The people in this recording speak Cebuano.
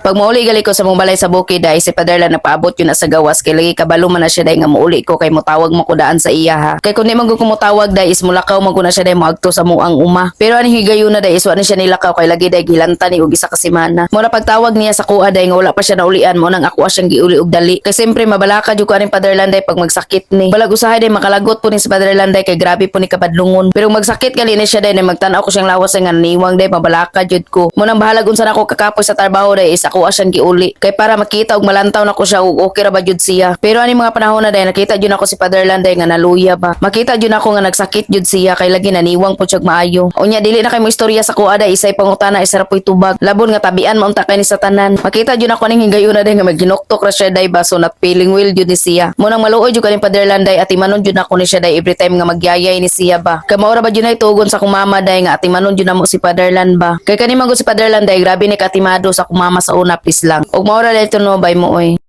Pag mauli gali ko sa mong balay sa bukid ay si Paderla nagpaabot yun na sa gawas kay lagi kabalo man na siya day nga muuli ko kay mutawag mo ko daan sa iya ha. Kay kun di man gud ko mutawag day is mulakaw man ko na siya day moadto sa muang uma. Pero ani higayon na day is wa na siya nilakaw kay lagi day gilanta ni og isa ka semana. Mo na pagtawag niya sa kuha day nga wala pa siya naulian mo nang ako siyang giuli og dali. Kay siyempre mabalaka jud ko aning Paderlan day pag magsakit ni. Balag usahay day makalagot po ni sa Paderlan day kay grabe po ni kabadlungon. Pero magsakit gali ni siya day na magtan-aw ko siyang lawas nga niwang day mabalaka jud ko. Mo nang bahalag unsa na ako kakapoy sa trabaho day is ako siyang giuli. Kay para makita og malantaw na ko siya og okay ra ba jud siya. Pero ani mga panahon na day nakita jud ako si Paderlan day nga naluya ba. Makita jud ako nga nagsakit jud siya kay lagi naniwang po siya maayo. Unya dili na kay mo istorya sa kuha day isay pangutana isa ra po'y tubag. Labon nga tabian mo unta kay ni sa tanan. Makita jud ako ning higayon na day nga magginuktok ra siya day ba, so not feeling well jud ni siya. Mo nang maluoy jud kaning Paderlan day, atimanon jud ako ni siya day every time nga magyayay ni siya ba. Kay maura ba jud nay tugon sa akong mama day nga atimanon jud namo si Paderlan ba. Kay kani man gud si Paderlan day grabe ni katimado sa akong mama sa una, please lang. Ug maura day no bay mo oy.